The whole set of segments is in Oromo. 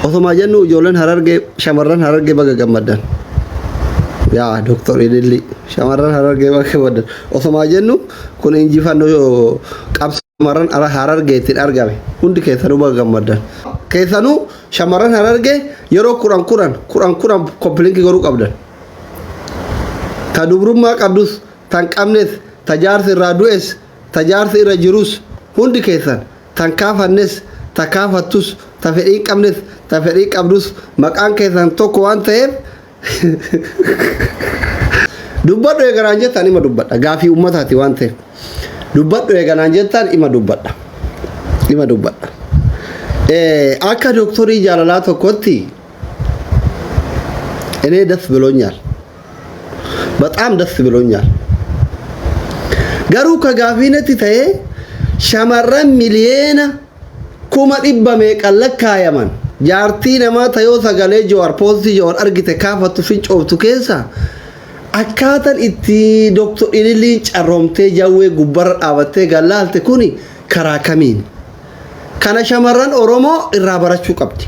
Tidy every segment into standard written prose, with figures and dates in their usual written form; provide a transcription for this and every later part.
Osuma jennu ijoolleen Harargee, shamarran Harargee baga gammaddan. Yaa Doktor Ililli, shamarran Harargee baga gammaddan. Osuma jennu kun injifannoo qabsoo shamarran Harargeetiin argame. Hundi keessanuu baga gammaddan. Keessanuu shamarran Harargee yeroo 10 10 10 10 copy link godhuu qabdan. Ta dubrummaa qabdus, tan qabnes, ta jaarsi irraa du'es, ta jaarsi irra jirus, hundi keessan tan kaafannes, ta kaafattus, ta fedhii hin qabnes, ta fedhii qabdus, maqaan keessan tokko waan ta'eef dubbadhu eeganaan jettan ima dubbadha. Gaafii ummataati waan ta'eef. Dubbadhu eeganaan jettan ima dubbadha. Ima dubbadha. Akka doktorii jaalalaa tokkotti እኔ ደስ ብሎኛል። በጣም ደስ ብሎኛል። Garuu ka gaafii natti ta'e, shamarran miliyeena 100,000 meeqan lakkaayaman jaartii namaa tayoo sagalee Jawaar, poostii Jawaar argite kaafattu, fincooftu keessa akkaatan itti Doktor Ililliin carroomtee jawwee gubbarra dhaabattee gallaalte kuni karaa kamiin? Kana shamarran Oromoo irraa barachuu qabdi.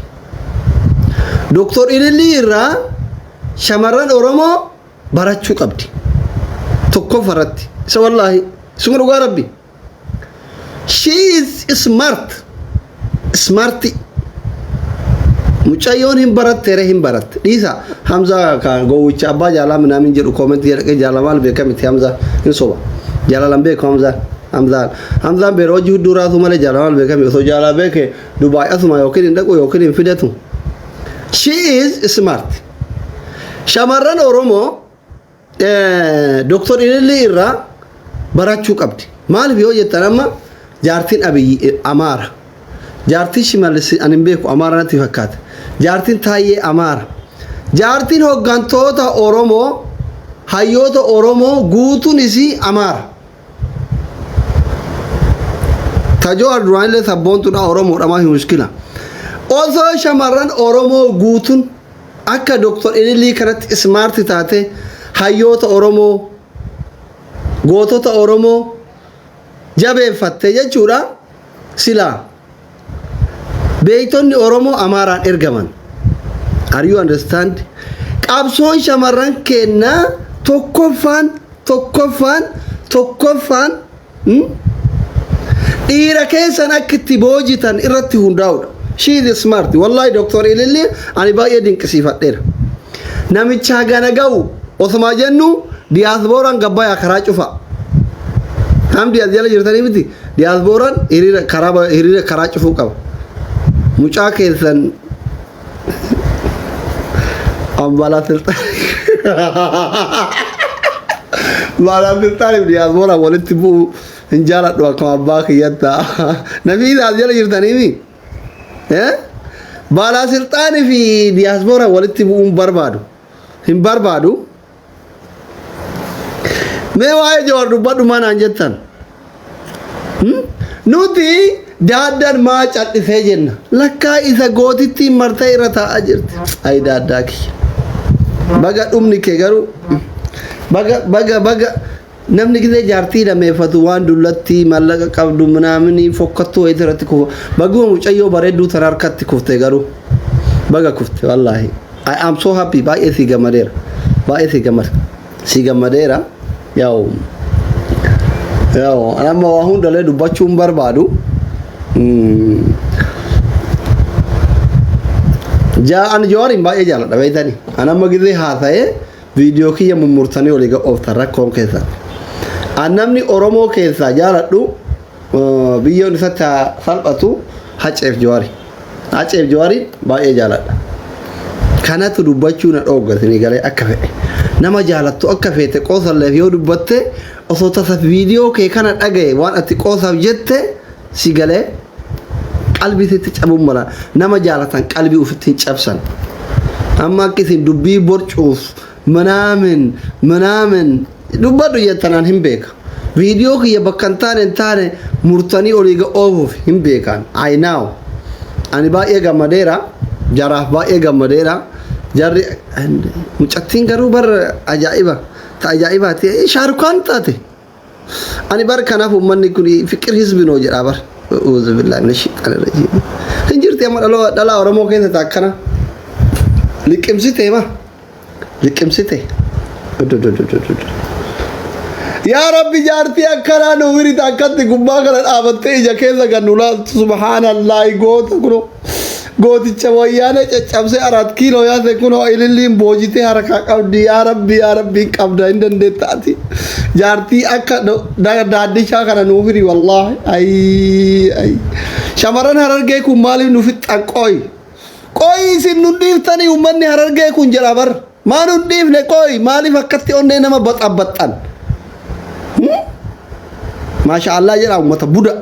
Doktor Ilillii irraa shamarran Oromoo barachuu qabdi. Tokkoffaa irratti. Isa wallaahi. Isuma dhugaa rabbi. She is smart. Smart. Mucayyoon hin baratte ree, hin baratte. Dhiisa Hamzaa kan gowwicha abbaa jaalaa minaamin jedhu comment jedhaqee jaalala maal beeka miti. Hamzaa hin soba. Jaalalan beeku Hamzaan. Hamzaan. Hamzaan beera hojii hudduu raasuu malee jaalala maal beeka miti. Osoo jaalala beeke Dubaay asuma yookiin hin dhaqu yookiin hin fidatu. She is smart. Shamarran Oromoo Dr. Ilillii irraa barachuu qabdi. Maaliif yoo jettan, amma jaartiin Abiyyi Amaara. Jaartiin Shimallis ani hin beeku, Amaara natti fakkaata. Jaartiin Taayyee Amaara. Jaartiin hooggantoota Oromoo, hayyoota Oromoo guutuun isii Amaara. Tajoo duraanillee sabboontuudha, Oromoodha, maa mushkila. Osoo shamarran Oromoo guutuun akka Dr. Ilillii kanatti smart taate, hayyoota Oromoo, gootota Oromoo jabeeffatte jechuudha, silaa beektonni Oromoo Amaaraan ergaman. Are you understand? Qabsoon shamarran kennaa tokkoffaan tokkoffaan tokkoffaan dhiira keessan akka itti boojitan irratti hundaa'udha. She is smart. Wallahi Dr. Ililli ani baay'ee dinqisiifadheera. Namicha gana ga'u osuma jennu diyaasbooraan gabbayaa karaa cufa. Hamdi as jala jirtanii miti. Diyaasbooraan hiriira karaa, hiriira karaa cufuu qaba. Mucaa keessan Baalaa silxaaniif diyaasbooraan walitti bu'u hin jaaladhu akkuma abbaa kiyyatta. Namni as jala jirtanii baalaa silxaanii fi diyaasbooraan walitti bu'uun barbaadu. Hin barbaadu. Mee waa'ee Jawaar dubbadhu manaan jettan. Nuti daaddan maa cal'isee jenna. Lakkaa isa gootittiin martee irra taa'aa jirti. Ayi daaddaa kiyya. Baga dhumni kee garuu baga baga baga. Namni gisee jaartii lameeffatu waan dullattii mallaqa qabdu minaaminii fokkattuu wayii irratti kufa. Baguma mucayyoo bareedduu tana harkatti kufte garuu. Baga kufte wallaahi. I am so happy, baay'ee sii gammadeera. Baay'ee sii gammada. Sii gammadeera. Yaa'u. Yaa'u amma waa hundalee dubbachuu hin barbaadu. Ani Jawaariin baay'ee jaaladha beektanii. Ani amma gisee haasa'ee viidiyoo kiyya mummurtanii olii ooftan rakkoon keessan. An namni Oromoo keessaa jaaladhu, biyyoon isatti haa salphatu, Haceef Jawaari. Haceef Jawaariin baay'ee jaaladha. Kanatu dubbachuu na dhoogga isinii galee akka fedhe. Nama jaalattu akka feete qoosalleef yoo dubbatte, osoo tasa viidiyoo kee kana dhagaye waan ati qoosaaf jette si galee qalbii sitti cabuun mala. Nama jaalatan qalbii ofitti hin cabsan. Amma akka isin dubbii borcuuf manaamin manaamin dubbadhu jettanaan hin beeka. Viidiyoo kiyya bakka hin taane murtanii olii oofuuf hin beekan. I know. Ani baay'ee gammadeera. Jaraaf baay'ee gammadeera. Jarri mucattiin garuu bar ajaa'iba. Ta ajaa'ibaati. Shaarukaan taate. Ani bar kanaaf uummanni kun fiqir hizbi noo jedhaa bar. Uuzu billaahi mina shayxaani rajiim. Hin jirti. jirti amma dhalaa Oromoo keessa akkana. Liqimsite ma? Liqimsite. Yaa Rabbi, jaartii akkanaa nu wirita, akkatti gubbaa kana dhaabattee ija keessa kan nu laaltu. Subhaanallahi, goota kunoo, gooticha wayyaanee caccabsee Araat Kiiloo yaase kunoo ililliin boojitee harkaa qabdi. Yaa Rabbi, yaa Rabbi, hin qabda, hin dandeetta ati. Jaartii akka daaddishaa kana nuu firi. Wallaahi, ayii ayii, shamarran Harargee kun maaliif nu fixxan? Qoy qoy, isin nun dhiiftanii? Uummanni Harargee kun jedha bar, maa nun dhiifne? Qoy, maaliif akkatti onnee nama baxabbaxxan? Maasha Allah jedha uummata buda.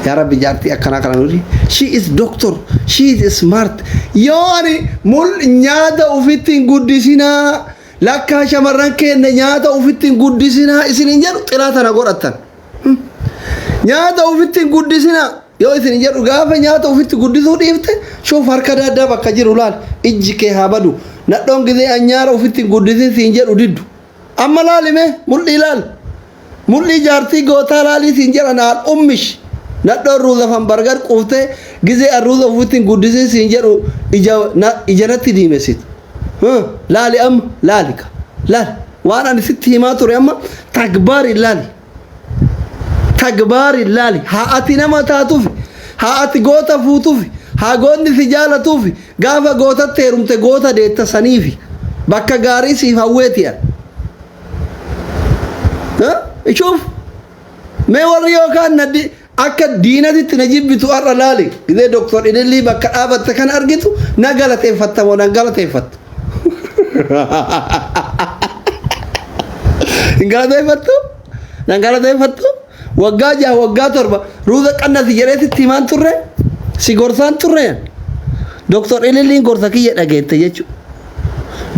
Yaa Rabbi, jaartii akkanaa kana nuti. She is doctor, she is smart. Yoo ani mul nyaata ufitti hin guddisinaa, lakkaa shamarran keenya nyaata ufitti hin guddisinaa isin hin jedhu, xilaa tana godhattan. Nyaata ufitti hin guddisinaa yoo isin hin jedhu, gaafa nyaata ufitti guddisuu dhiifte, shuuf harka daaddaa bakka jiru laal, ijji kee haa badu. Nadhoon gizee anyaara ufitti hin guddisin siin jedhu diddu. Amma laalime, mul'ii laal. Mul'ii jaartii gootaa laalii siin jedhan haal ummish. Nadhoon ruuza fan bargar quuftee gizee arruuza ufitti hin guddisin siin jedhu ija natti diimessitu. Laali amma, laali ka. Laali. Waan ani sitti himaa ture amma tagbaari laali. Tagbaari laali. Haa ati nama taatuuf, haa ati goota fuutuuf, haa goonni si jaalatuuf, gaafa gootatti heerumte goota deetta saniifi bakka gaarii siif hawweeti an. Ishuuf mee warri yookaan na akka diinatitti na jibbitu har'a laali. Gizee Doktor Ilillii bakka dhaabatte kan argitu na galateeffatta moo nan galateeffattu? Hin galateeffattu? Nan galateeffattu? Waggaa 6, waggaa 7 ruuza qannasi jedhee sitti himaan turre, si gorsaan turre. Doktor Ililliin gorsa kiyya dhageette jechuudha.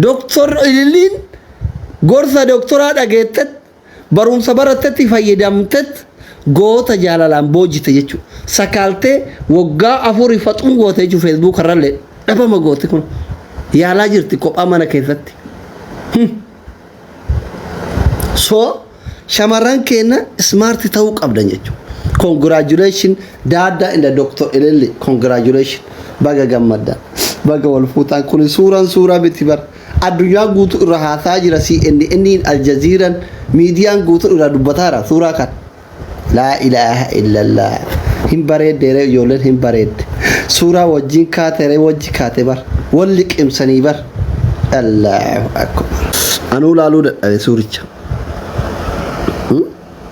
Doktor Ililliin gorsa doktoraa dhageettet, barumsa barattetti fayyadamtet, goota jaalalaan boojite jechuudha. Sakaaltee waggaa 4 faxuun goote jechuudha. Facebook irrallee dhabama goote. Kun yaalaa jirti kophaa mana keessatti. So shamarran keenya smart ta'uu qabdan jechuudha. Congratulation Daaddaa inda Dr. Ililli, congratulation, baga gammadda, baga wal fuutaan. Kun suuraan suuraa miti bar, addunyaa guutuu irra haasaa jira. CNN, Al Jazeeraan, miidiyaan guutuu irraa dubbataara suuraa kana. Laa ilaaha illallah, hin bareeddeere ijoolleen, hin bareedde. Suuraa wajjin kaatere, wajji kaate bar, wal liqimsanii bar. Allahu akbar, anuu laaluu dadhabe suuricha.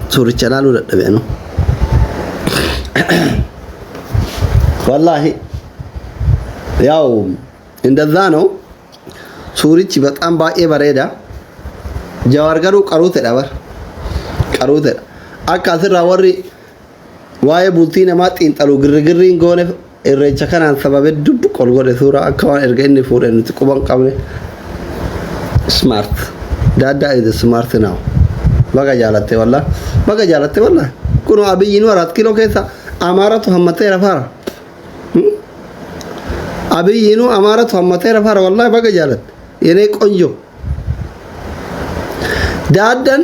Suuricha laaluu dadhabe anuu. Wallaahi ያው እንደዛ ነው። Suurichi በጣም baay'ee bareeda. Jawaar garuu qaruutedha bar, qaruutedha. Akka asirraa warri waa'ee bultii namaa xiinxalu girrigirriin goone, irreecha kanaan sababee dubbu qol godhe suuraa akka waan erga inni fuudhe nuti quban qabne. Smart, Daaddaa is smart now. Baga jaalatte, wallah baga jaalatte, wallah. Kun Abiyyiin Araat Kiiloo keessa Amaaratu hammateera faara. Abiyyiinu Amaaratu hammateera faara. Wallahi baga jaalatte የኔ ቆንጆ. Daaddan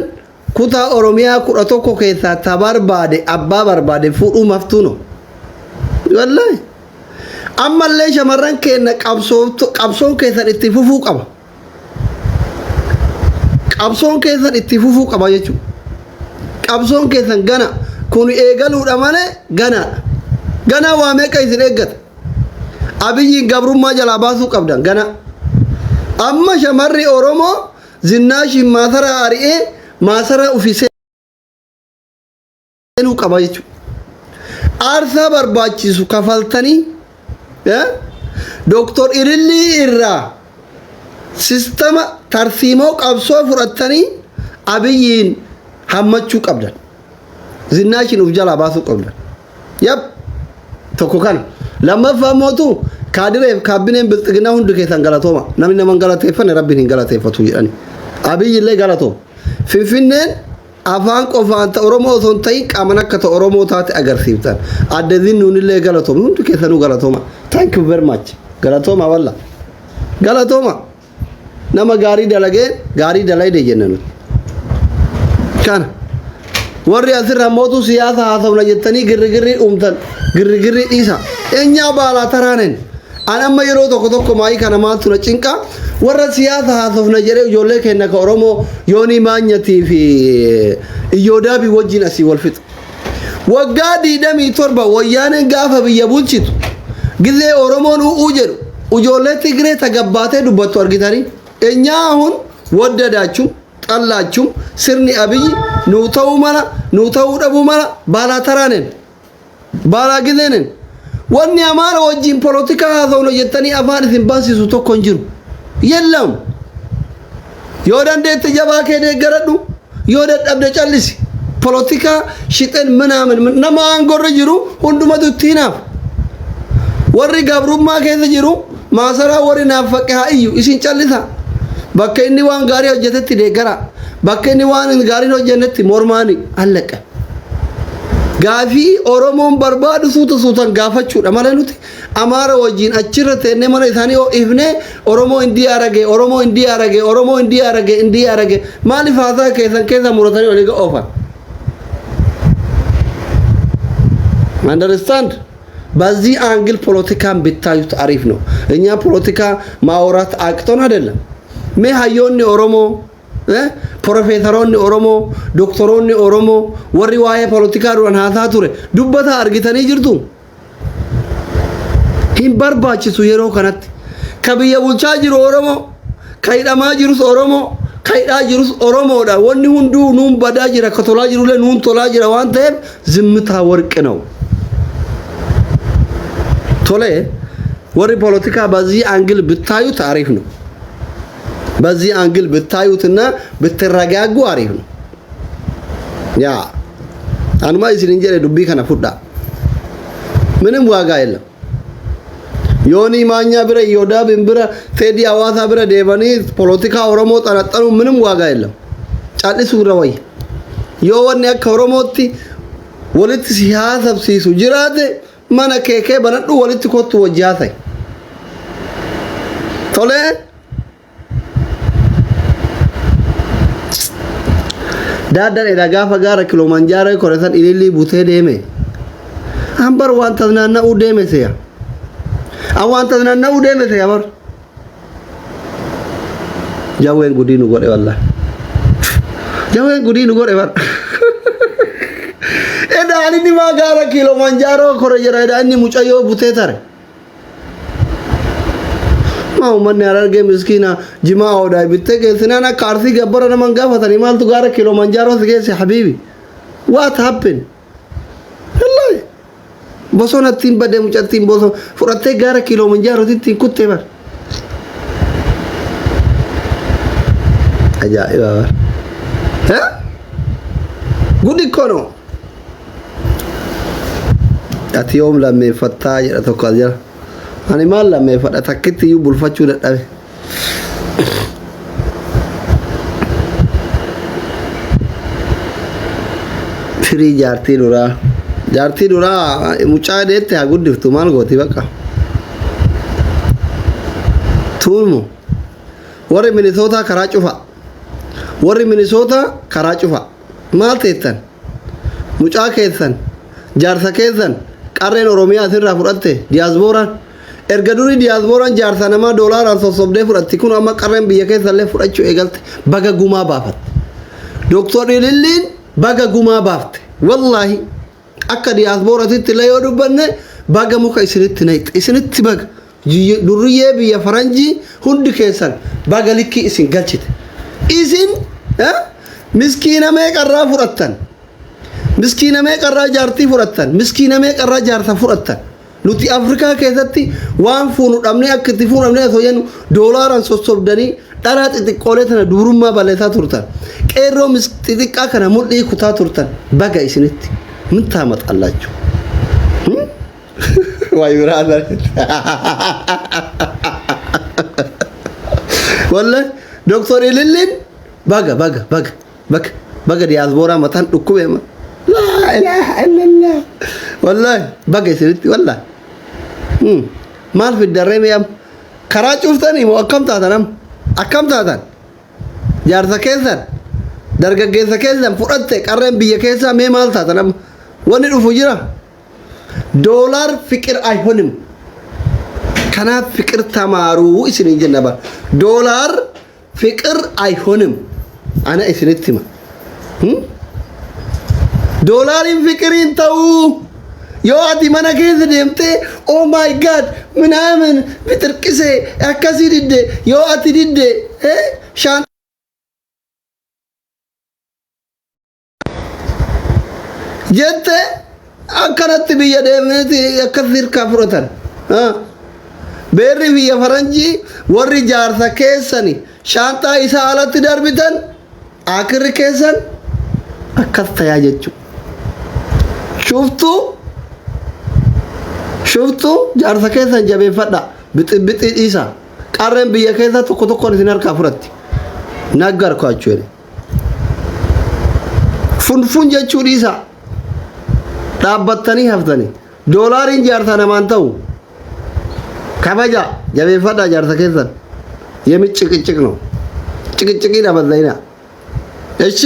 kutaa Oromiyaa 11 keessaa ta barbaade, abbaa barbaade fuudhuu maftuuno. Wallahi ammallee shamarran keenya, qabsoon keessan itti fufuu qaba. Qabsoon keessan itti fufuu qaba jechuudha. Qabsoon keessan gana kun eegaluudha malee ganaadha. Ganaa waa meeqa isin eeggata? Abiyyiin gabrummaa jalaa baasuu qabdan gana. Amma shamarri Oromoo Zinnaashiin maasaraa ari'ee maasaraa ofii seenuu qaba jechuudha. Aarsaa barbaachisu kafaltanii Dooktor Ilillii irraa sistama tarsiimoo qabsoo fudhattanii Abiyyiin hammachuu qabdan. Zinnaashiin of jalaa baasuu qabdan. Yap, tokko kana. Lammaffaa mootu kaadireef kaabineen bilxiginaa hundi keessan galatooma. Namni nama hin galateeffanne Rabbiin hin galateeffatu jedhani. Abiyyi illee galatooma. Finfinneen afaan qofaan ta Oromoo osoo hin ta'in qaaman akka ta Oromoo taate agarsiiftan. Adde Zinnuun illee galatooma. Hundi keessanuu galatooma. Thank you very much. Galatooma walla. Galatooma. Nama gaarii dalagee gaarii dalayde jenna nuti. Kana. Warri asirra mootu siyaasa haasofna jettanii girrigirrii uumtan, girrigirrii dhiisa. Eenyaa baalaa taraanen. An amma yeroo tokko tokko maayii kana maaltu na cinqa, warra siyaasa haasofna jedhee ijoollee keenya ka Oromoo Yoonii Maanyatii fi Iyyoodaabii wajjin asii wal fixu. Waggaa 27 Wayyaaneen gaafa biyya bulchitu, gizee Oromoon u'uu jedhu, ijoollee Tigree tagabbaatee dubbattu argitanii. እኛ አሁን ወደዳችሁም ጠላችሁም sirni Abiyyi nuu ta'uu mala, nuu ta'uu dhabuu mala, baalaa ነን, baalaa ጊዜ ነን. Wanni Amaara wajjin polotikaa haasofna jettanii afaan isin baasisu tokko hin jiru. የለም. Yoo dandeette jabaa kee deeggaradhu, yoo dadhabde callisi. Polotikaa shixeen ምናምን nama aangorra jiru hundumatu itti hinaaf. Warri gabrummaa keessa jiru maasaraa warri naaffaqe haa iyyu, isin callisa. Bakka inni waan gaarii hojjetetti deeggara, bakka inni waan gaarii hojjennetti mormaani allaqa. Gaafii Oromoon barbaadu suuta suutan gaafachuudha malee, nuti Amaara wajjin achirra teennee mana isaanii ifnee Oromoo indii arage, Oromoo indii arage, Oromoo indii arage, indii arage, maaliif haasaa keessan keessa muratanii olii oofan? Understand? በዚህ angle ፖለቲካን ብታዩት አሪፍ ነው። እኛ ፖለቲካ ማውራት አቅቶን አይደለም። Mee hayyoonni Oromoo, profeesaroonni Oromoo, doktoroonni Oromoo, warri waa'ee poolitikaa duran haasaa ture dubbata argitanii jirtu. Hin barbaachisu yeroo kanatti. Ka biyya bulchaa jiru Oromoo, ka hidhamaa jirus Oromoo, ka hidhaa jirus Oromoodha. Wanni hunduu nuun badaa jira, ka tolaa jirullee nuun tolaa jira waan ta'eef ዝምታ ወርቅ ነው. Tole, warri poolitikaa በዚህ angle ብታዩት አሪፍ ነው። በዚህ angle ብታዩትና ብትረጋጉ አሪፍ ነው። Yaa, anuma isin jedhe, dubbii kana fudhaa. ምንም ዋጋ የለም። ዮኒ ማኛ bira, Iyyoodaabin bira, Teedii hawaasaa bira deemanii poolitikaa Oromoo xanaxanuu ምንም ዋጋ የለም። Callisuu irra wayya. Yoo wanni akka Oromootti walitti si haasabsiisu jiraate, mana keekee banadhu, walitti kottu, wajji haasa'i. Tolee. Daaddan edha gaafa gaara Kiloomanjaaroo kore san ilillii butee deeme. An bar waan tasnaanna'uu deeme seya. An waan tasnaanna'uu deeme seya bar. Jawween gudii nu godhe wallahi. Jawween gudii nu godhe bar. Edhaan inni maa gaara Kiloomanjaaroo kore jedha, edha inni mucayyoo butee tare. Maa uummanni Harargee miskiina jimaa oodhaa bittee geessinaan akka Arsii gabbara naman gaafatanii, maaltu gaara Kiloomanjaaroo si geesse, habiibi? What happened? Wallahi. Bosonattiin badee, mucattiin bosona fudhattee gaara Kiloomanjaarootti ittiin kuttee bar. Ajaa'iba bar. Gudi kono. Ati yoom lammeeffattaa jedha tokko as jala. Ani maal lammeeffadha, takkitti iyyuu bulfachuu dadhabe. Firii jaartii duraa. Jaartii duraa mucaa deette haa guddiftu, maal gooti bakka. Tuulmu. Warri Minisootaa karaa cufa. Warri Minisootaa karaa cufa. Maal teettan? Mucaa keessan, jaarsa keessan, qarreen Oromiyaa asirraa fudhatte diyaaspooraan. Erga durii diyaaspooraan jaarsa namaa doolaaraan sossobdee fudhatti, kun amma qarreen biyya keessallee fudhachuu eegalte, baga gumaa baafatte. Dooktor Ililliin baga gumaa baafte. Wallaahi, akka diyaaspooraatitti illee yoo dubbanne, baga muka isinitti naqxe, isinitti baga. Durriyyee biyya faranjii hundi keessan baga likkii isin galchite. Isin miskiina meeqarraa fudhattan? Miskiina meeqarraa jaartii fudhattan? Miskiina meeqarraa jaarsa fudhattan? Nuti Afrikaa keessatti waan fuunu dhabnee, akka itti fuunu dhabnee osoo jennu, doolaaraan sossobdanii dharaa xixiqqoolee tana dubrummaa balleessaa turtan. Qeerroo xixiqqaa kana mul'ii kutaa turtan, baga isinitti. ምን ታመጣላችሁ? Waay biraa, wallahi Doktor Ililliin baga, baga, baga, baga, baga diyaasbooraa mataan dhukkube ma. Laa ilaaha illallah. Wallahi baga isinitti, wallahi. Maal fiddarree mi'am? Karaa cuftanii moo akkam taatan am? Akkam taatan? Jaarsa keessan, Dargaggeessa keessan fudhatte qarreen biyya keessaa mee maal taatan amma? Wanni dhufu jira. ዶላር ፍቅር አይሆንም። Kanaaf ፍቅር ተማሩ isiniin jenna bara. ዶላር ፍቅር አይሆንም. Ana isinitti hima. Doolaariin fiqiriin ta'uu yoo ati mana keessa deemtee, "Oh my God," ምናምን bixirqisee akkasii didde, yoo ati didde shaan jette akkanatti biyya deemneeti akkas hirkaa fudhatan. Beerri biyya faranjii warri jaarsa keessani shaanxaa isaa alatti darbitan akirri keessan akkas tayaa jechuudha. Shuftuu shuftuu jaarsa keessan jabeeffadha, bixi dhiisa. Qarreen biyya keessa tokko tokkoon isin harkaa fudhatti. Naggarku jechuudha. Funfun jechuu dhiisa. Dhaabbattanii haftanii. Doolaariin jaarsa namaan ta'u. Kabaja jabeeffadha jaarsa keessan. Yemi ጭቅጭቅ ነው። ጭቅጭቅii dhaabbatanii. እሺ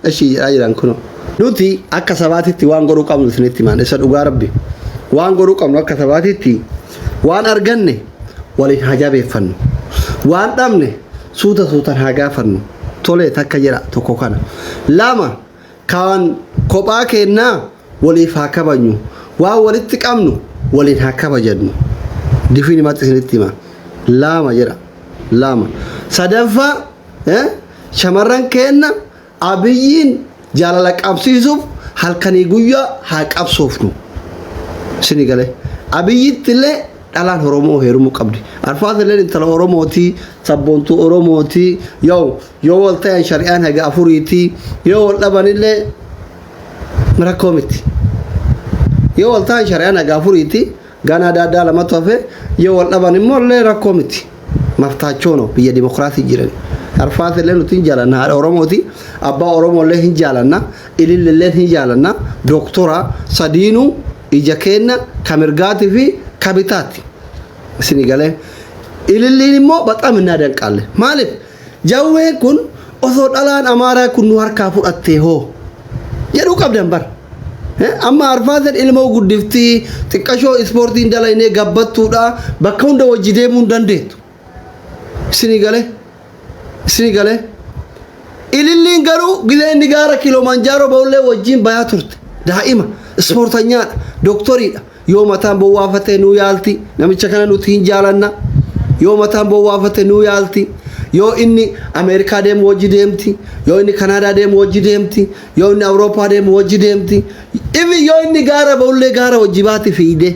እሺ jedhaa jiran kunoo. Nuti akka sabaatitti waan godhuu qabnu isinitti himaan, isa dhugaa rabbi. Waan godhuu qabnu akka sabaatitti, waan arganne waliin haa jabeeffannu. Waan dhabne suuta suutaan haa gaafannu. Tole, takka jedha tokko kana. Lama, kan kophaa kennaa waliif haa kabajnu. Waan walitti qabnu waliin haa kabajannu. Difiin himatti isinitti hima. Lama jedha. Lama. Sadaffaa, shamarran keenna Abiyyiin jaalala qabsiisuuf halkanii guyyaa haa qabsoofnu. Isinii galee. Abiyyitti illee dhalaan Oromoo heerumuu qabdi. Arfaas illee intala Oromooti, sabboontuu Oromooti, yoo wal ta'an shari'aan haga afuriiti, yoo wal dhaban illee rakkoo miti. Yoo wal ta'an shari'aan haga afuriiti, ganaa daaddaa lamatu hafe, yoo wal dhaban immoo illee rakkoo miti. Maftaachoo biyya dimokiraasii jiran. Arfaas illee nuti hin jaalanna, haadha Oromooti, abbaa Oromoo illee hin jaalanna, ililli illee hin jaalanna, doktora sadiinuu ija keenna ka mirgaatii fi ka bitaati. Isinii galee. Ililliin immoo በጣም እናደንቃለን. Maaliif? Jawween kun osoo dhalaan Amaaraa kun nu harkaa fudhattee hoo jedhuu qabdan bar. Amma Arfaasen ilmoo guddiftii, xiqqashoo ispoortiin dalaynee gabbattuudha, bakka hunda wajji deemuu hin dandeettu. Isinii galee. Isinii galee. Ililliin garuu gizee inni gaara Kiiloomanjaaroo ba'ullee wajjin bayaa turte. Daa'ima ispoortanyaadha, dooktoriidha. Yoo mataan bowwaafatee nuu yaalti, namicha kana nuti hin jaalanna. Yoo mataan bowwaafate nuu yaalti. Yoo inni Ameerikaa deemu wajji deemti. Yoo inni Kanaadaa deemu wajji deemti. Yoo inni Awurooppaa deemu wajji deemti. Ifi yoo inni gaara ba'ullee gaara wajji baati fiide.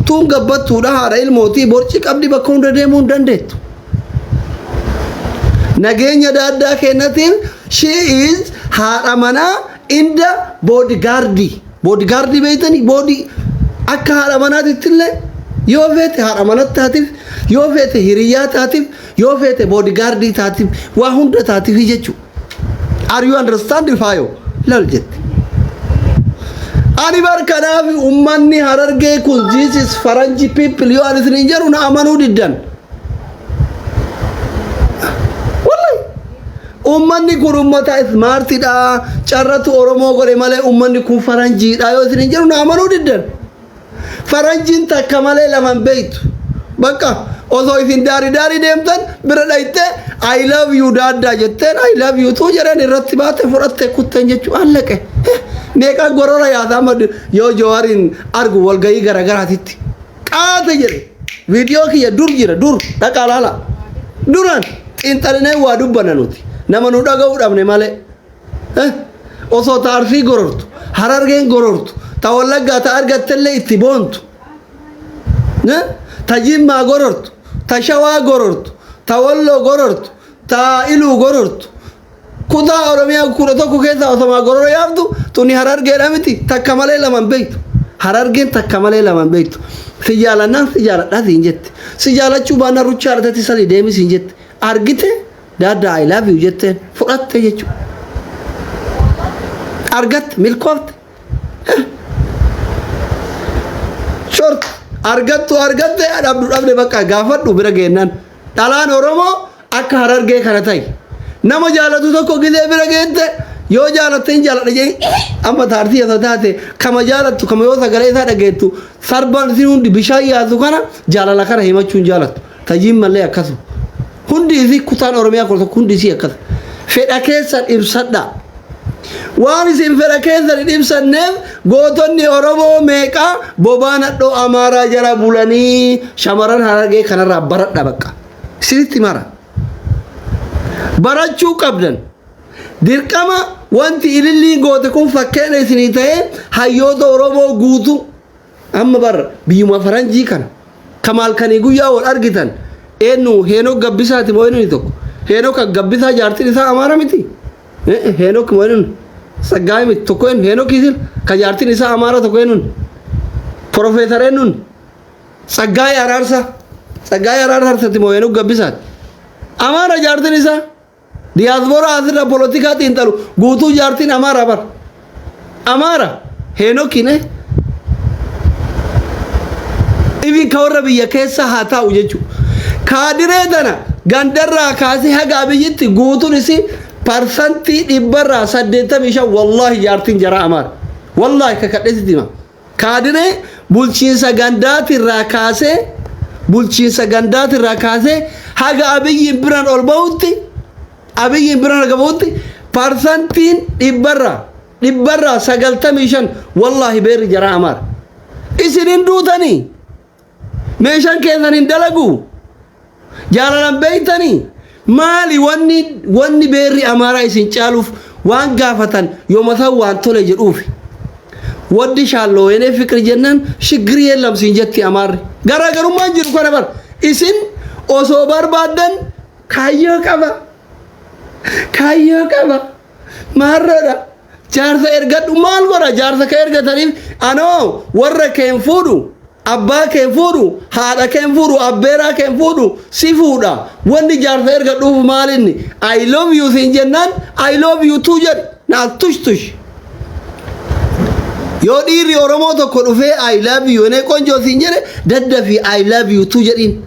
Tuun gabbattuudha, haadha ilmootii, borci qabdi, bakka hunda deemuu hin dandeettu. Nageenya daaddaa kennatiin she is haadha manaa inda bodyguardii. Bodyguardii beeytanii, body akka haadha manaatitti illee yoo feete haadha manatti taatiif, yoo feete hiriyyaa taatiif, yoo feete bodyguardii taatiif, waa hunda taatiif jechuudha. Are you understand, Faayo? Lal jette. Ani bar kanaaf ummanni Harargee kun, this is faranji people, yoo ani isiniin jedhu na amanuu diddan. Wallahi. Ummanni kun ummata smartidha. Carratu Oromoo godhe malee ummanni kun faranjiidha yoo isiniin jedhu na amanuu diddan. Faranjiin takka malee laman beeytu. Bakka osoo isin daarii daarii deemtan bira dhayxee, "I love you daaddaa," jetteen, "I love you too," jedhan, irratti baate fudhatte kutten jechuu allaqe. Meeqaan gorora yaasaa amma yoo Jawaariin argu walgahii garagaraatitti. Qaate jedhe. Viidiyoo kiyya dur jira, dur dhaqaa laala. Duraan xiinxalinee waa dubbanna nuti. Nama nu dhaga'uu dhabne malee. Osoo ta Arsii gorortu, Harargeen gorortu, ta Wallaggaa ta argattellee itti boontu. Ta Jimmaa gorortu, ta Shawaa gorortu, ta Walloo gorortu, ta Iluu gorortu. Kutaa Oromiyaa 11 keessaa osomaa gorora yaaftu tuni Harargeedha miti, takka malee laman beektu. Harargeen takka malee laman beektu. Si jaalannaan si jaaladhaa siin jette. Si jaalachuu baannaan ruchaa argatti sali deemi siin jette. Argite, "Daaddaa, I love you," jetteen fudhatte jechuudha. Argatte, milkoofte. Short, argattu argatte, dhabdu dhabde, bakka gaafadhu bira geennaan. Dhalaan Oromoo akka Harargee kana ta'i. Nama jaalatu tokko gizee bira geette, yoo jaalatte hin jaaladha jedhee, amma taartii osoo taate, kama jaalattu, kama yoo sagalee isaa dhageettu sarbaan isin hundi bishaan yaasu, kana jaalala kana himachuun jaalattu. Tajiin mallee akkasuma. Hundi isii kutaan Oromiyaa 11 hundi isii akkas. Fedha keessan ibsadhaa. Waan isin fedha keessan hin ibsanneef gootonni Oromoo meeqaa bobaa nadhoo Amaaraa jala bulanii. Shamarran Harargee kanarraa baradha bakka. Isinitti mara. Barachuu qabdan. Dirqama wanti Ililliin goote kun fakkeenya isinii ta'ee hayyoota Oromoo guutuu. Amma bar biyyuma faranjii kana kamaal kanii guyyaa wal argitan eenyu? Heenok Gabbisaati moo eenyu tokko? Heenok Gabbisaa jaartiin isaa Amaara miti? Heenok moo eenyu? Saggaayii miti, tokko eenyu? Heenok isin ka jaartiin isaa Amaara tokko eenyuun? Profeesar eenyuun? Saggaayii Araarsaa. Saggaayii Araarsaati moo Heenok Gabbisaati? Amaara jaartiin isaa. Diyaasbooraa asirra polotikaa xiinxalu guutuu jaartiin Amaara bar. Amaara Heenokiin Ifin ka warra biyya keessa haa taa'u jechuudha. Kaadiree tana gandarraa kaasee haga Abiyyitti guutuun isii 85% wallaahi jaartiin jaraa Amaara. Wallaahi kakadheesitti hima. Kaadiree bulchiinsa gandaatirraa kaasee haga Abiyyiin biraan ol bahutti, Abiyyiin biraan haga bahutti, 95% wallaahi beerri jaraa Amaara. Isin hin duutanii, meeshaan keessan hin dalagu, jaalalan beeytanii. Maali wanni beerri Amaaraa isin caaluuf? Waan gaafatan yooma san waan tole jedhuufi. Waddi shaalloo yenee fiqir jennaan shiggirii yeellamsiin jetti Amaarri. Garaagarummaan jiru kana bar. Isin osoo barbaaddan kaayyoo qaba. Kaayyoo qaba. Maarroodha. Jaarsa ergadhu maal godha? Jaarsa ka ergataniif anoo warra keen fuudhu, abbaa keen fuudhu, haadha keen fuudhu, abbeeraa keen fuudhu, si fuudha. Wanni jaarsa ergadhuuf maalinni? "I love you" siin jennaan "I love you too" jedhi. Naas tush tush. Yoo dhiirri Oromoo tokko dhufee "I love you" enee qonjoo siin jedhe, daddafi "I love you too" jedhiin.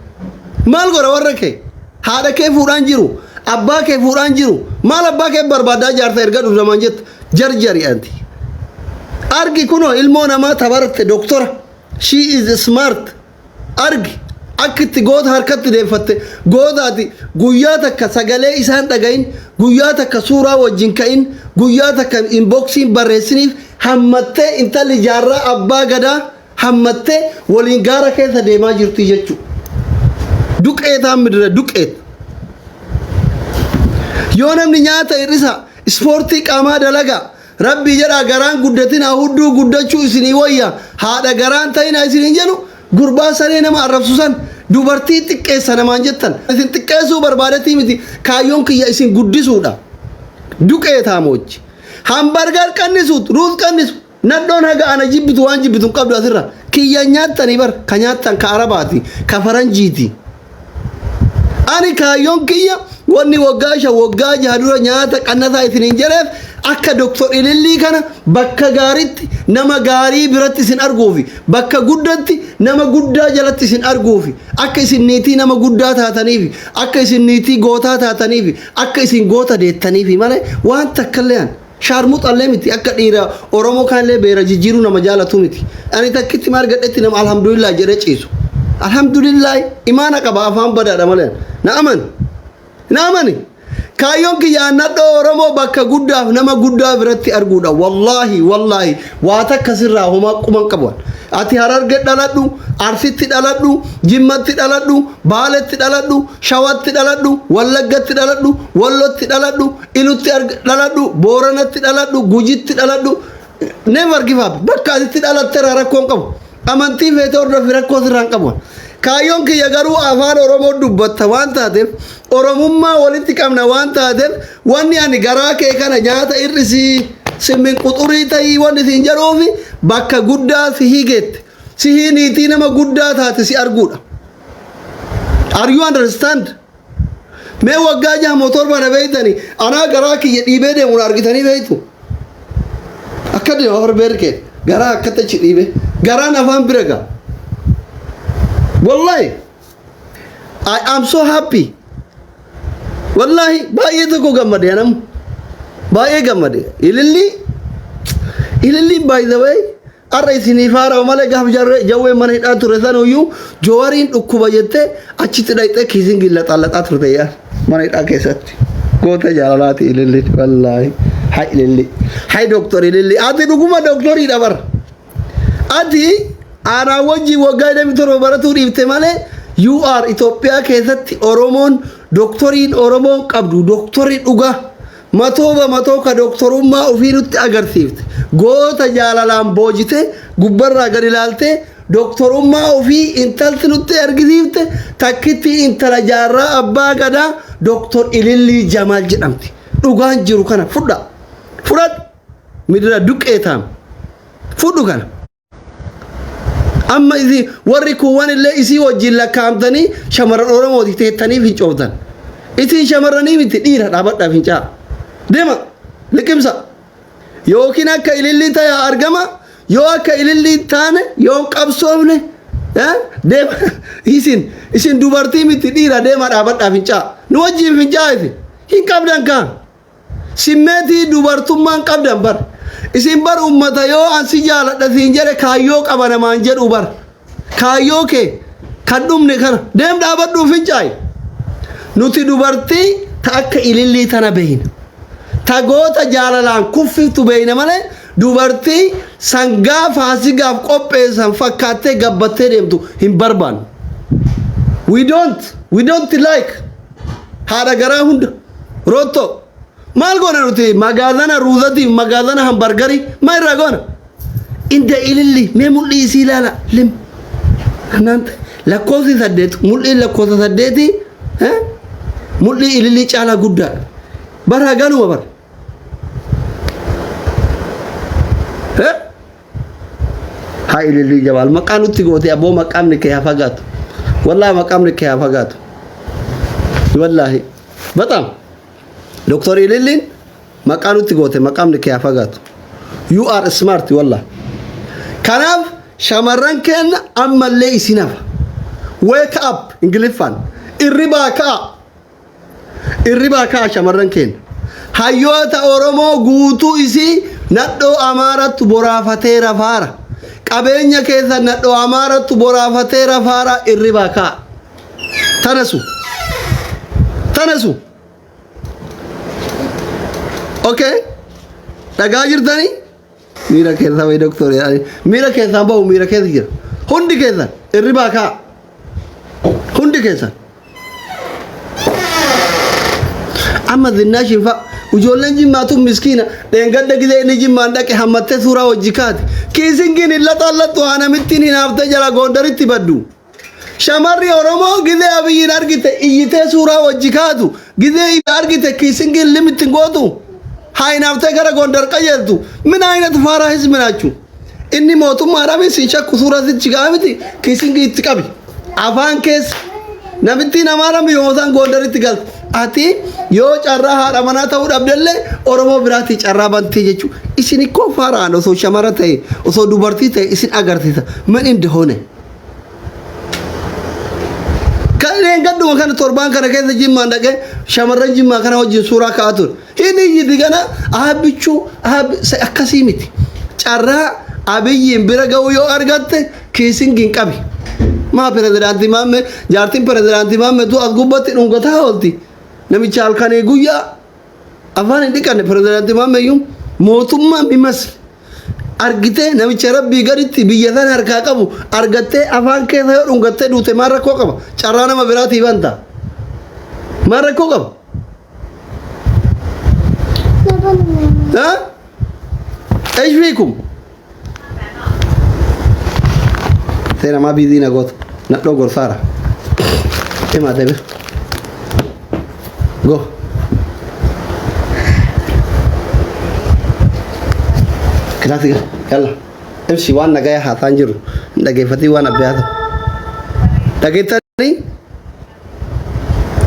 Maal godha warra kee? Haadha kee fuudhaan jiru, abbaa kee fuudhaan jiru. Maal abbaa kee barbaadaa jaarsa ergadhu namaan jettu? Jarjari anti. Argi kunoo ilmoo namaa tabarte doktora. She is smart. Argi akka itti goota harkatti deeffatte. Gootaati guyyaa takka sagalee isaan dhagayin, guyyaa takka suuraa wajjin ka'in, guyyaa takka inboxiin barreessiniif, hammattee intalli jaarraa abbaa gadaa hammattee waliin gaara keessa deemaa jirti jechuudha. Duqeetaan midira duqeet. Yoo namni nyaata hir'isa, ispoortii qaamaa dalagaa, Rabbii jedhaa garaan guddatina, hudduu guddachuu isinii wayya, haadha garaan ta'ina isiniin jedhu, gurbaa saree nama arrabsu san dubartii xiqqeessa namaan jettan. Isin xiqqeessuu barbaadetii miti, kaayyoon kiyya isin guddisuudha. Duqeetaa moochi. Hamburger qannisu, ruuz qannisu. Nadhoon haga ana jibbitu waan jibbitu hin qabdu asirra. Kiyya nyaattanii bar, ka nyaattan ka Arabaati, ka faranjiiti. Ani kaayyoon kiyya wanni waggaa 5, waggaa 6 dura nyaata qannasaa isiniin jedheef, akka Doktor Ilillii kana bakka gaariitti nama gaarii biratti isin arguufi, bakka guddatti nama guddaa jalatti isin arguufi, akka isin niitii nama guddaa taataniifi, akka isin niitii gootaa taataniifi, akka isin goota deettaniifi malee waan takkallee an shaarmuxallee miti. Akka dhiira Oromoo kaanillee beera jijjiiruu nama jaalatu miti. Ani takkitti maal gadhetti nama alhamdulillah jedhee ciisu. Alhamdulillah imaana qaba, afaan badaadha malee. Na amani. Na amani. Kaayyoon kiyya nadhoo Oromoo bakka guddaaf nama guddaa biratti arguudha. Wallaahi wallaahi waa takka sirraa homaa quban qabu. Ati Hararge dhaladhu, Arsitti dhaladhu, Jimmatti dhaladhu, Baaletti dhaladhu, Shawatti dhaladhu, Wallaggatti dhaladhu, Wallotti dhaladhu, Ilutti dhaladhu, Booranatti dhaladhu, Gujitti dhaladhu. Never give up. Bakka asitti dhalatteera rakkoon qabu. Amantii feete hordofi, rakkoo sirraan qabu. Kaayyoon kiyya garuu afaan Oromoo dubbatta waan taateef, Oromummaa walitti qabna waan taateef, wanni ani garaa kee kana nyaata irrisii simmin quxurii ta'ii wanni siin jedhuufi bakka guddaa sihii geette. Sihii niitii nama guddaa taate si arguudha. Are you understand? Mee waggaa 6 moo 7 na beeytanii anaa garaa kiyya dhiibee deemu na argitanii beeytu? Akka deemu afar beerkee garaa akkatti achi dhiibee garaan afaan bira gaa. Wallahi I am so happy. Wallaahi baay'ee tokko gammade anam. Baay'ee gammade. Ililli ililliin, by the way, har'a isiniif haara'a malee gaaf jawwee mana hidhaa ture sanuyyuu Jawariin dhukkuba jettee achitti dhaqxee kissing laxaalaxaa turte yaa mana hidhaa keessatti. Goota jaalalaati ililli, wallaahi. Hay ililli. Hay Doktor Ililli. Ati dhuguma doktoriidha bar. Ati aanaa wajjin waggaa 27 baratuu dhiifte malee you are Itoophiyaa keessatti Oromoon doktoriin Oromoon qabdu doktorii dhugaa. Matoo bamatoo ka doktorummaa ofii nutti agarsiifte. Goota jaalalaan boojite gubbarraa gad ilaaltee doktorummaa ofii intalti nutti argisiifte takkitti intala jaarraa abbaa gadaa Doktor Ilillii Jamaal jedhamti. Dhugaan jiru kana fudha. Fudhadhu. Midira duqqeetaam. Fudhu kana. Amma isi warri kuuwwan illee isii wajjin lakkaa'amtanii shamarran Oromooti teettanii fincooftan. Isin shamarranii miti, dhiira dhaabadhaa fincaa. Deema liqimsa. Yookiin akka ilillii ta'e argama, yoo akka ilillii hin taane yoo hin qabsoofne, deema, isin dubartii miti, dhiira deema dhaabadhaa fincaa. Nu wajjin fincaa, isin hin qabdan kaan. Simmeetii dubartummaan qabdan bar. Isin bar ummata yoo an si jaaladha siin jedhe kaayyoo qaba namaan jedhu bar. Kaayyoo kee kan dhumne kana deem dhaabadhuu fincaayi. Nuti dubartii ta akka ilillii tana beeyna. Ta goota jaalalaan kuffiftu beeyna malee dubartii sangaa faasigaaf qopheessan fakkaattee gabbattee deemtu hin barbaannu. We don't like haadha garaa hunda. Rottoo maal goona nuti? Magaazana ruuzatiif magaazana hambargarii maal irraa goona? Inda ililli mee mul'ii isii ilaala lim. እናንተ lakkoofsi 8, mul'iin lakkoofsa 8 mul'ii ilillii caalaa guddaadha. Bara ganuma bara. Haa Ilillii Jabaal, maqaa nutti goote aboo, maqaamni kee haa fagaatu. Wallaahi maqaamni kee haa fagaatu. Wallaahi በጣም Doktor Ililliin maqaa nutti goote, maqaamni kee haa fagaatu. You are smart, wallah. Kanaaf shamarran keenya ammallee isin hafa. Wake up, Ingiliffaan. Irribaa ka'a. Irribaa ka'a, shamarran keenya. Hayyoota Oromoo guutuu isii nadhoo Amaarattu boraafatee rafaara. Qabeenya keessa nadhoo Amaarattu boraafatee rafaara, irribaa ka'a. ተነሱ. ተነሱ. Okay? Dhagaa jirtanii? Miira keessaa wayi doktor, miira keessaan bahu, miira keessa jira. Hundi keessan irribaa ka'a. Hundi keessan. Amma Zinnaashin fa'a ijoolleen jimmaatu miskiina dheengadda gizee inni jimmaan dhaqe hammattee suuraa wajji kaate. Kissingiin hin laxaallattu haa namittiin hinaaftee jala Gondaritti baddu. Shamarri Oromoo gizee Abiyyiin argite iyyitee suuraa wajji kaatu, gizee argite kissingiin limitti gootu, haa hinaaftee gara Gondar qajeeltu. ምን አይነት ፋራ ህዝብ ናችሁ? Inni mootummaadhaaf isin shakku suuraa sichi ga'a miti, kissingii itti qabi. Afaan keessa namittiin Amaara yoosaan Gondaritti galtu. Ati yoo carraa haadha manaa ta'uu dhabdellee Oromoo biraatti carraa bantee jechuudha. Isin ikkoo faaraan osoo shamara ta'e, osoo dubartii ta'e isin agarsiisa. ምን እንደሆነ kanneen gadduma kana torbaan kana keessa jimmaan dhaqee shamarran jimmaa kana wajjin suuraa ka'aa ture. Hin iyyiti kana aabbichuu akkasii miti. Carraa Abiyyiin bira ga'uu yoo argatte kissingiin qabi. Maa pirezidaantii Maammee, jaartiin pirezidaantii Maammeetu as gubbatti dhungataa oolti. Namicha halkanii guyyaa afaan hin dhiqanne pirezidaantii Maammeeyyuu mootummaa mimasli. Argitee namicha rabbii gaditti biyya sana harkaa qabu argattee afaan keessa yoo dhungattee duute maal rakkoo qaba? Carraa nama biraatii banta. Maal rakkoo qaba? ها؟ ايش فيكم؟ Seera maa busy na goota? Nadhoo gorsaara. Himaa deebi. Go. Kilaasii gal. Yalla. Ibsi waan nagaya haasaan jiru. Hin dhageeffatii waan abbayyaa ta'u. Dhageettanii?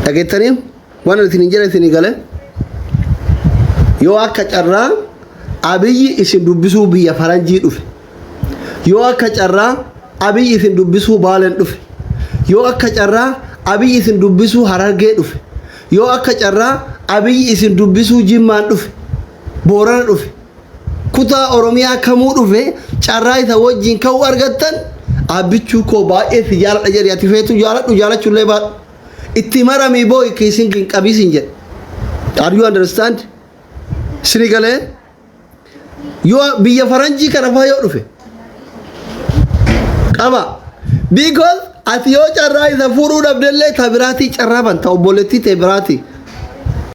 Dhageettanii? Waan isin hin jedhe isinii galee? Yoo akka carraa Abiyyi isin dubbisuu biyya faranjii dhufe. Yoo akka carraa Abiyyi isin dubbisuu Baaleen dhufe. Yoo akka carraa Abiyyi isin dubbisuu Harargee dhufe. Yoo akka carraa Abiyyi isin dubbisuu Jimmaan dhufe, Boorana dhufe, kutaa Oromiyaa kamuu dhufe, carraa isa wajjin ka'uu argattan, "Abbichuu koo, baay'ee si jaaladha" jedhi. Ati feetu jaaladhu, jaalachuullee baadhu. Itti maramii boo'i, kiisin hin qabiisin jedhe. Are you understand? Sini galee? Yoo biyya faranjii kana faa yoo dhufe qaba. Because ati yoo carraa isa fuudhuu dhabdellee ta biraatii carraa banta, obboleettii ta'e biraatii.